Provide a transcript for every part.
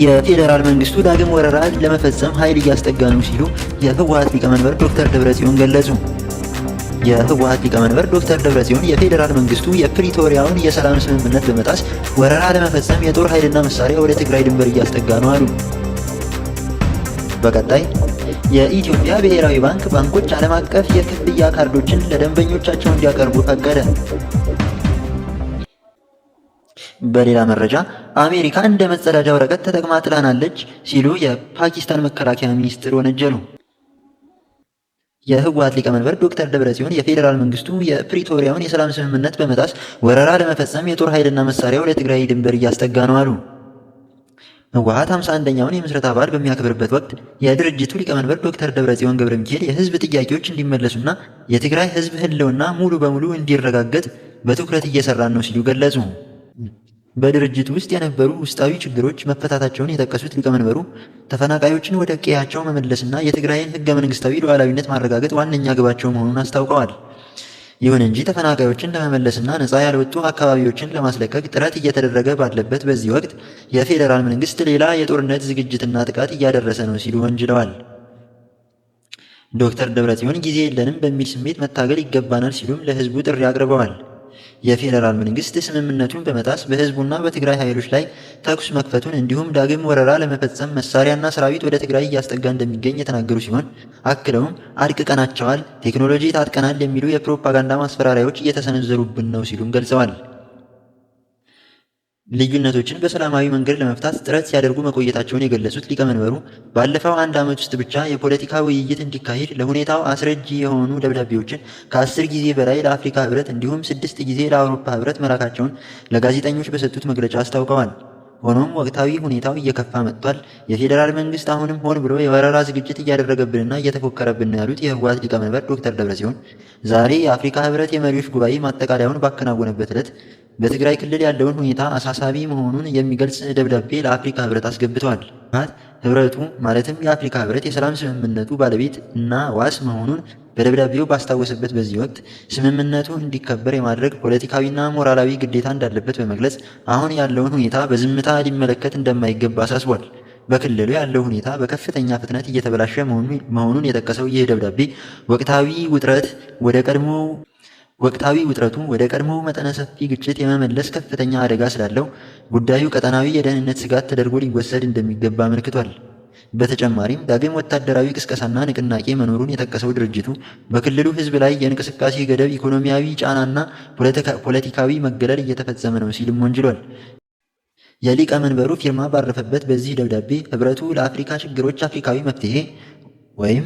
የፌዴራል መንግስቱ ዳግም ወረራ ለመፈጸም ኃይል እያስጠጋ ነው ሲሉ የህወሓት ሊቀመንበር ዶክተር ደብረጽዮን ገለጹ። የህወሓት ሊቀመንበር ዶክተር ደብረጽዮን የፌዴራል መንግስቱ የፕሪቶሪያውን የሰላም ስምምነት በመጣስ ወረራ ለመፈጸም የጦር ኃይልና መሳሪያ ወደ ትግራይ ድንበር እያስጠጋ ነው አሉ። በቀጣይ የኢትዮጵያ ብሔራዊ ባንክ ባንኮች ዓለም አቀፍ የክፍያ ካርዶችን ለደንበኞቻቸው እንዲያቀርቡ ፈቀደ። በሌላ መረጃ አሜሪካ እንደ መጸዳጃ ወረቀት ተጠቅማ ጥላናለች ሲሉ የፓኪስታን መከላከያ ሚኒስትር ወነጀሉ። የህወሓት ሊቀመንበር ዶክተር ደብረጽዮን የፌዴራል መንግስቱ የፕሪቶሪያውን የሰላም ስምምነት በመጣስ ወረራ ለመፈጸም የጦር ኃይልና መሳሪያ ወደ ትግራይ ድንበር እያስጠጋ ነው አሉ። ህወሓት 51ኛውን የምስረታ በዓል በሚያከብርበት ወቅት የድርጅቱ ሊቀመንበር ዶክተር ደብረጽዮን ገብረ ሚካኤል የህዝብ ጥያቄዎች እንዲመለሱና የትግራይ ህዝብ ህልውና ሙሉ በሙሉ እንዲረጋገጥ በትኩረት እየሰራን ነው ሲሉ ገለጹ። በድርጅቱ ውስጥ የነበሩ ውስጣዊ ችግሮች መፈታታቸውን የጠቀሱት ሊቀመንበሩ ተፈናቃዮችን ወደ ቀያቸው መመለስና የትግራይን ህገ መንግስታዊ ሉዓላዊነት ማረጋገጥ ዋነኛ ግባቸው መሆኑን አስታውቀዋል። ይሁን እንጂ ተፈናቃዮችን ለመመለስና ነፃ ያልወጡ አካባቢዎችን ለማስለቀቅ ጥረት እየተደረገ ባለበት በዚህ ወቅት የፌዴራል መንግስት ሌላ የጦርነት ዝግጅትና ጥቃት እያደረሰ ነው ሲሉ ወንጅለዋል። ዶክተር ደብረጽዮን ጊዜ የለንም በሚል ስሜት መታገል ይገባናል ሲሉም ለህዝቡ ጥሪ አቅርበዋል። የፌዴራል መንግስት ስምምነቱን በመጣስ በህዝቡና በትግራይ ኃይሎች ላይ ተኩስ መክፈቱን እንዲሁም ዳግም ወረራ ለመፈጸም መሳሪያና ሰራዊት ወደ ትግራይ እያስጠጋ እንደሚገኝ የተናገሩ ሲሆን አክለውም አድቅቀናቸዋል፣ ቴክኖሎጂ ታጥቀናል የሚሉ የፕሮፓጋንዳ ማስፈራሪያዎች እየተሰነዘሩብን ነው ሲሉም ገልጸዋል። ልዩነቶችን በሰላማዊ መንገድ ለመፍታት ጥረት ሲያደርጉ መቆየታቸውን የገለጹት ሊቀመንበሩ ባለፈው አንድ ዓመት ውስጥ ብቻ የፖለቲካ ውይይት እንዲካሄድ ለሁኔታው አስረጂ የሆኑ ደብዳቤዎችን ከ10 ጊዜ በላይ ለአፍሪካ ህብረት እንዲሁም 6 ጊዜ ለአውሮፓ ህብረት መላካቸውን ለጋዜጠኞች በሰጡት መግለጫ አስታውቀዋል። ሆኖም ወቅታዊ ሁኔታው እየከፋ መጥቷል። የፌዴራል መንግስት አሁንም ሆን ብሎ የወረራ ዝግጅት እያደረገብንና እየተፎከረብን ነው ያሉት የህወሓት ሊቀመንበር ዶክተር ደብረጽዮን ዛሬ የአፍሪካ ህብረት የመሪዎች ጉባኤ ማጠቃለያውን ባከናወነበት ዕለት በትግራይ ክልል ያለውን ሁኔታ አሳሳቢ መሆኑን የሚገልጽ ደብዳቤ ለአፍሪካ ህብረት አስገብተዋል። ህብረቱ ማለትም የአፍሪካ ህብረት የሰላም ስምምነቱ ባለቤት እና ዋስ መሆኑን በደብዳቤው ባስታወሰበት በዚህ ወቅት ስምምነቱ እንዲከበር የማድረግ ፖለቲካዊና ሞራላዊ ግዴታ እንዳለበት በመግለጽ አሁን ያለውን ሁኔታ በዝምታ ሊመለከት እንደማይገባ አሳስቧል። በክልሉ ያለው ሁኔታ በከፍተኛ ፍጥነት እየተበላሸ መሆኑን የጠቀሰው ይህ ደብዳቤ ወቅታዊ ውጥረት ወደ ቀድሞ ወቅታዊ ውጥረቱ ወደ ቀድሞው መጠነ ሰፊ ግጭት የመመለስ ከፍተኛ አደጋ ስላለው ጉዳዩ ቀጠናዊ የደህንነት ስጋት ተደርጎ ሊወሰድ እንደሚገባ አመልክቷል። በተጨማሪም ዳግም ወታደራዊ ቅስቀሳና ንቅናቄ መኖሩን የጠቀሰው ድርጅቱ በክልሉ ሕዝብ ላይ የእንቅስቃሴ ገደብ፣ ኢኮኖሚያዊ ጫናና ፖለቲካዊ መገለል እየተፈጸመ ነው ሲልም ወንጅሏል። የሊቀመንበሩ ፊርማ ባረፈበት በዚህ ደብዳቤ ህብረቱ ለአፍሪካ ችግሮች አፍሪካዊ መፍትሄ ወይም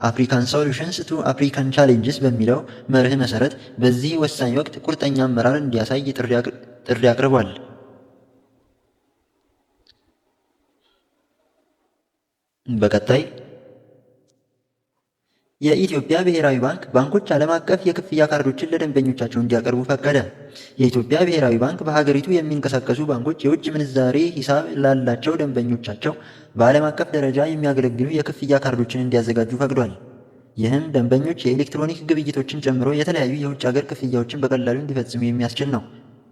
African Solutions to African Challenges በሚለው መርህ መሰረት በዚህ ወሳኝ ወቅት ቁርጠኛ አመራር እንዲያሳይ ጥሪ አቅርቧል። በቀጣይ የኢትዮጵያ ብሔራዊ ባንክ ባንኮች ዓለም አቀፍ የክፍያ ካርዶችን ለደንበኞቻቸው እንዲያቀርቡ ፈቀደ። የኢትዮጵያ ብሔራዊ ባንክ በሀገሪቱ የሚንቀሳቀሱ ባንኮች የውጭ ምንዛሬ ሂሳብ ላላቸው ደንበኞቻቸው በዓለም አቀፍ ደረጃ የሚያገለግሉ የክፍያ ካርዶችን እንዲያዘጋጁ ፈቅዷል። ይህም ደንበኞች የኤሌክትሮኒክ ግብይቶችን ጨምሮ የተለያዩ የውጭ ሀገር ክፍያዎችን በቀላሉ እንዲፈጽሙ የሚያስችል ነው።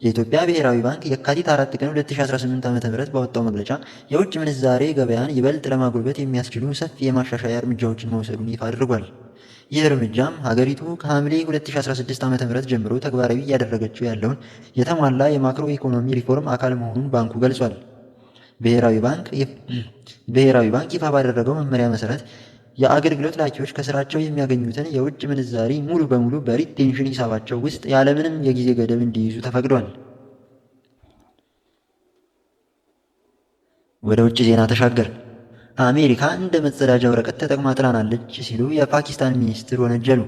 የኢትዮጵያ ብሔራዊ ባንክ የካቲት 4 ቀን 2018 ዓ.ም ባወጣው መግለጫ የውጭ ምንዛሬ ገበያን ይበልጥ ለማጎልበት የሚያስችሉ ሰፊ የማሻሻያ እርምጃዎችን መውሰዱን ይፋ አድርጓል። ይህ እርምጃም ሀገሪቱ ከሐምሌ 2016 ዓ.ም ጀምሮ ተግባራዊ እያደረገችው ያለውን የተሟላ የማክሮ ኢኮኖሚ ሪፎርም አካል መሆኑን ባንኩ ገልጿል። ብሔራዊ ባንክ ይፋ ባደረገው መመሪያ መሰረት የአገልግሎት ላኪዎች ከስራቸው የሚያገኙትን የውጭ ምንዛሪ ሙሉ በሙሉ በ retention ሂሳባቸው ውስጥ ያለምንም የጊዜ ገደብ እንዲይዙ ተፈቅዷል። ወደ ውጭ ዜና ተሻገር። አሜሪካ እንደ መጸዳጃ ወረቀት ተጠቅማ ጥላናለች ሲሉ የፓኪስታን ሚኒስትር ወነጀሉ።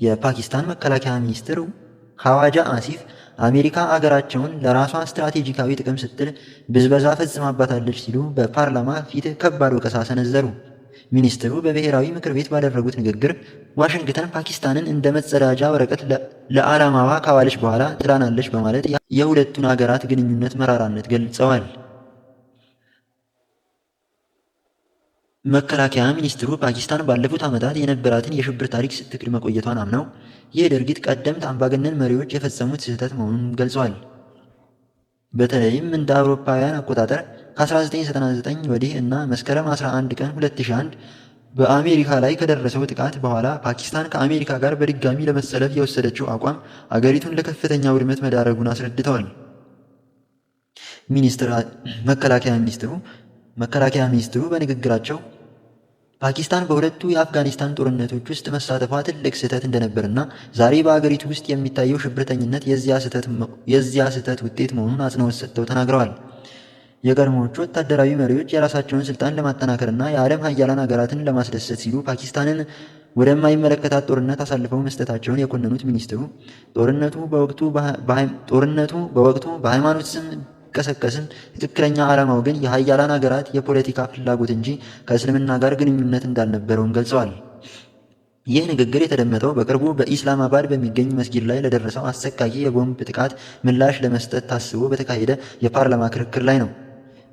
የፓኪስታን መከላከያ ሚኒስትር ኻዋጃ አሲፍ አሜሪካ አገራቸውን ለራሷ ስትራቴጂካዊ ጥቅም ስትል ብዝበዛ ፈጽማባታለች ሲሉ በፓርላማ ፊት ከባድ ወቀሳ ሰነዘሩ። ሚኒስትሩ በብሔራዊ ምክር ቤት ባደረጉት ንግግር ዋሽንግተን ፓኪስታንን እንደ መጸዳጃ ወረቀት ለዓላማዋ ካዋለች በኋላ ጥላናለች በማለት የሁለቱን አገራት ግንኙነት መራራነት ገልጸዋል። መከላከያ ሚኒስትሩ ፓኪስታን ባለፉት ዓመታት የነበራትን የሽብር ታሪክ ስትክድ መቆየቷን አምነው ይህ ድርጊት ቀደምት አምባገነን መሪዎች የፈጸሙት ስህተት መሆኑን ገልጸዋል። በተለይም እንደ አውሮፓውያን አቆጣጠር ከ1999 ወዲህ እና መስከረም 11 ቀን 2001 በአሜሪካ ላይ ከደረሰው ጥቃት በኋላ ፓኪስታን ከአሜሪካ ጋር በድጋሚ ለመሰለፍ የወሰደችው አቋም አገሪቱን ለከፍተኛ ውድመት መዳረጉን አስረድተዋል። ሚኒስትር መከላከያ ሚኒስትሩ መከላከያ ሚኒስትሩ በንግግራቸው ፓኪስታን በሁለቱ የአፍጋኒስታን ጦርነቶች ውስጥ መሳተፏ ትልቅ ስህተት እንደነበርና ዛሬ በአገሪቱ ውስጥ የሚታየው ሽብርተኝነት የዚያ ስህተት ውጤት መሆኑን አጽንኦት ሰጥተው ተናግረዋል። የቀድሞዎቹ ወታደራዊ መሪዎች የራሳቸውን ስልጣን ለማጠናከርና የዓለም ሀያላን ሀገራትን ለማስደሰት ሲሉ ፓኪስታንን ወደማይመለከታት ጦርነት አሳልፈው መስጠታቸውን የኮነኑት ሚኒስትሩ ጦርነቱ በወቅቱ በሃይማኖት ስም ቢቀሰቀስም ትክክለኛ ዓላማው ግን የሀያላን ሀገራት የፖለቲካ ፍላጎት እንጂ ከእስልምና ጋር ግንኙነት እንዳልነበረውም ገልጸዋል። ይህ ንግግር የተደመጠው በቅርቡ በኢስላማባድ በሚገኝ መስጊድ ላይ ለደረሰው አሰቃቂ የቦምብ ጥቃት ምላሽ ለመስጠት ታስቦ በተካሄደ የፓርላማ ክርክር ላይ ነው።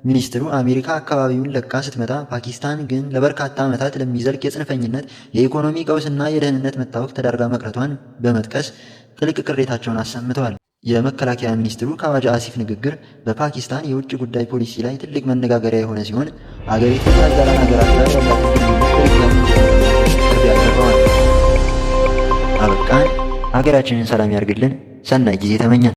ሚኒስትሩ አሜሪካ አካባቢውን ለቃ ስትመጣ ፓኪስታን ግን ለበርካታ ዓመታት ለሚዘልቅ የጽንፈኝነት፣ የኢኮኖሚ ቀውስና የደህንነት መታወክ ተዳርጋ መቅረቷን በመጥቀስ ጥልቅ ቅሬታቸውን አሰምተዋል። የመከላከያ ሚኒስትሩ ካዋጃ አሲፍ ንግግር በፓኪስታን የውጭ ጉዳይ ፖሊሲ ላይ ትልቅ መነጋገሪያ የሆነ ሲሆን፣ አገሪቱ ከአጋራን ሀገራት ጋር ያላትን ግንኙነት በድጋሚ ጥሪ አቅርበዋል። አበቃን። ሀገራችንን ሰላም ያርግልን። ሰናይ ጊዜ ተመኘን።